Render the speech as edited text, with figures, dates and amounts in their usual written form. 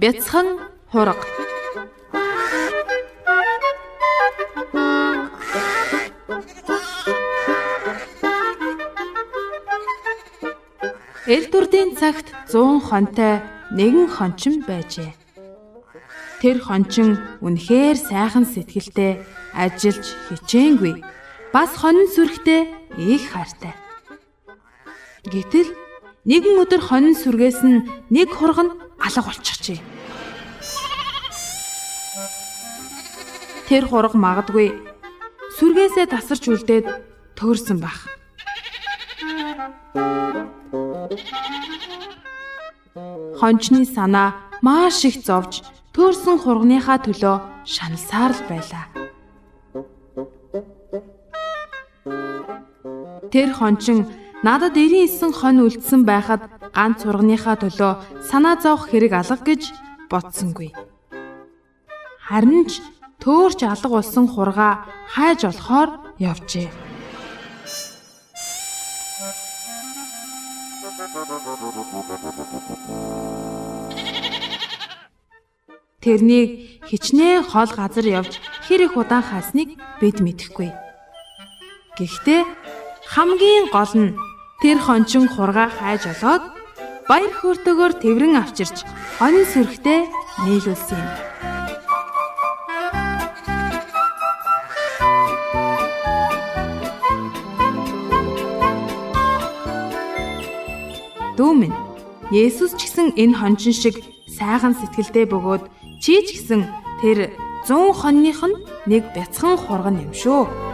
Бяцхан хураг. Элдүрдийн цагт 100 хонтой нэгэн хончин байжээ. Тэр хончин үнэхээр сайхан сэтгэлтэй, ажиллаж хичээнгүй, бас хонин сүрхтэй их хайртай. Гэтэл нэгэн өдөр хонин сүргээс нь нэг хурган алга болчихжээ. Тэр хураг магадгүй сүргээсээ тасарч үлдээд төөрсөн байх. Хончны санаа маш их зовж төөрсөн хургийнхаа төлөө шаналсаар л байлаа. Тэр хончин надад 99 хон үлдсэн байхад ганц хургийнхаа төлөө санаа зовх хэрэг алга гэж бодсонгүй. Харин ч төөрч алга болсон хургаа хайж олохоор явжээ. Тэрнийг хичнээн хол газар явж хэр их удаан хаасныг бид мэдэхгүй. Гэхдээ хамгийн гол нь тэр хончин хургаа хайж олоод баяр хөөртэйгээр тэврэн авчирч хонин сүрхтэй нийлүүлсэн юм. Дүү минь, Есүс ч гэсэн энэ хончин шиг сайхан сэтгэлтэй бөгөөд чи ч гэсэн тэр 100 хоньных нь нэг бяцхан хурган юм шүү.